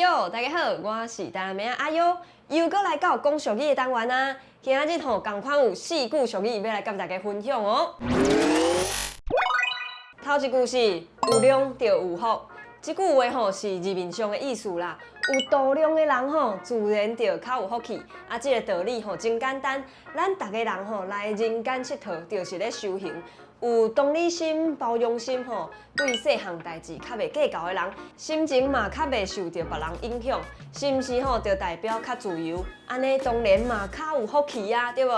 喲，大家好，我是台南妹仔阿優，又閣來到講俗語的單元啊。今仔日吼，仝款有四句俗語欲來佮大家分享哦。頭一句是有量就有福，這句話吼是字面上的意思啦。有度量的人吼，自然就較有福氣。啊，這個道理吼真簡單，咱逐个人吼來人間𨑨迌，就是咧修行。有同理心、包容心吼，對細項代誌較袂計較的人，心情嘛較袂受著別人影響，是毋是吼？就代表較自由，按呢當然嘛較有福氣啊，對無？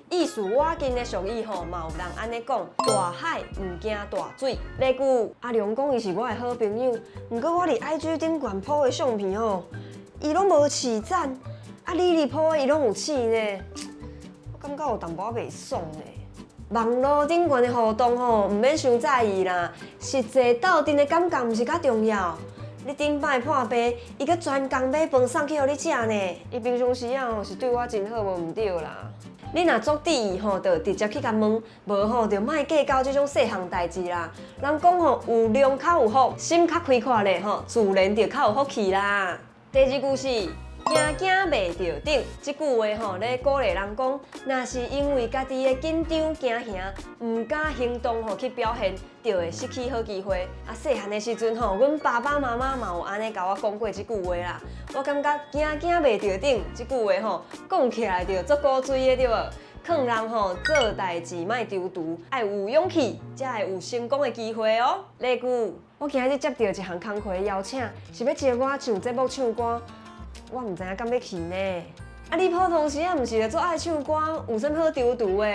意思倚近的俗語吼，嘛有人按呢講：大海毋驚大水。例句，阿良講伊是我的好朋友，毋過我佇 IG 頂懸 po 的相片吼，伊攏無賜讚，啊你哩 po 的伊攏有賜呢，我感覺有淡薄仔袂爽呢。網路頂懸的互動吼，毋免傷在意啦，實際鬥陣的感覺毋是較重要。你頂擺破病，伊閣專工買飯送去予你食呢。伊平常時仔吼是對我真好，無毋對啦。你若足佇意吼，就直接去共問，無吼就莫計較這種細項代誌啦。人講吼，有量較有福，心較開闊咧吼，自然就較有福氣啦。第二句是驚驚袂著頂，這句話吼咧鼓勵人講，若是因為家己的緊張驚嚇，毋敢行動吼去表現，就會失去好機會。啊，細漢的時陣吼，阮爸爸媽媽嘛有按呢共我講過這句話啦。我感覺驚驚袂著頂這句話吼，講起來就足古錐的對無？勸人吼做代誌莫躊躇，愛有勇氣，才會有成功的機會哦。例句，我今日接著一項工課的邀請，是欲招我上節目唱歌。我毋知影敢欲去呢。啊，你普通時仔毋是就足愛唱歌，有啥物好躊躇的？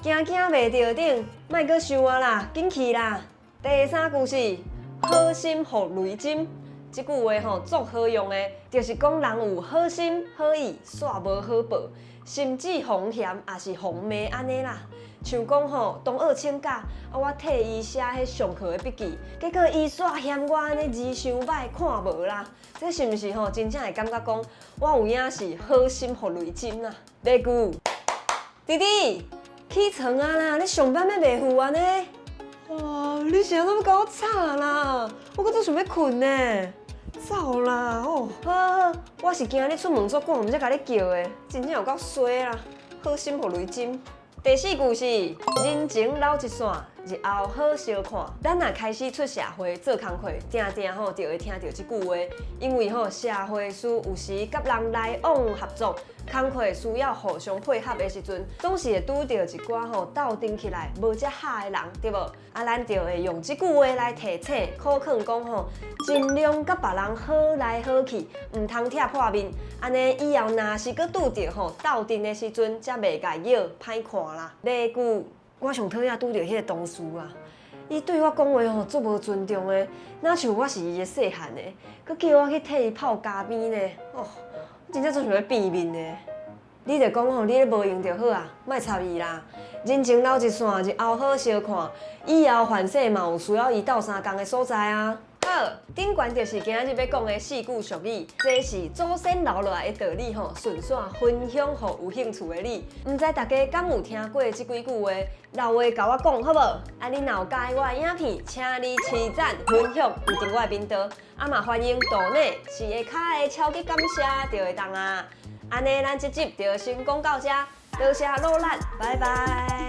驚驚袂著頂，莫閣想啊啦，緊去啦。第三句是好心予雷針，這句話吼足好用的，就是講人有好心好意，煞無好報，甚至予人嫌，抑是予人罵按呢啦。像講吼，同學請假，啊我替伊寫彼上課的筆記，結果伊煞嫌我按呢字傷䆀，看無啦。這是毋是吼真正會感覺講，我有影是好心予雷針啊？例句，弟弟起床啊啦，你上班欲袂赴按呢？哇，你是按怎欲共我吵啦？我閣足想欲睏呢。走啦！哦，好好，我是驚你出門足趕，毋才共你叫的，真正有夠衰啦！好心予雷針。第四句是人情留一線，日後好相看。咱若開始出社會做工課，定定吼就會聽著這句話，因為吼社會事有時佮人來往合作，工課需要互相配合的時陣，總是會拄著一寡吼鬥陣起來無遮合的人，對無？啊，咱就會用這句話來提醒，苦勸講吼，盡量佮別人好來好去，毋通拆破面。按呢以後若是閣拄著吼鬥陣的時陣，才袂共惹歹看啦。例句，我上討厭拄著彼个同事啊，伊對我講話吼足無尊重的，若像我是伊的細漢的，閣叫我去替伊泡咖啡呢，哦，我真正足想欲變面的。你著講吼，你咧無閒就好啊，莫插伊啦。人情留一線，日後好相看。以後凡勢嘛有需要伊鬥相共的所在啊。好，頂懸就是今仔日欲講的四句俗語，這是祖先留落來的道理吼，順紲分享予有興趣的你。毋知大家敢有聽過這幾句話？留話共我講好無？啊，你若有佮意我的影片，請你賜讚、分享、有訂我的頻道，啊嘛歡迎抖內是下跤的超級感謝就會當啊。按呢，咱這集就先講到這，多謝努力，拜拜。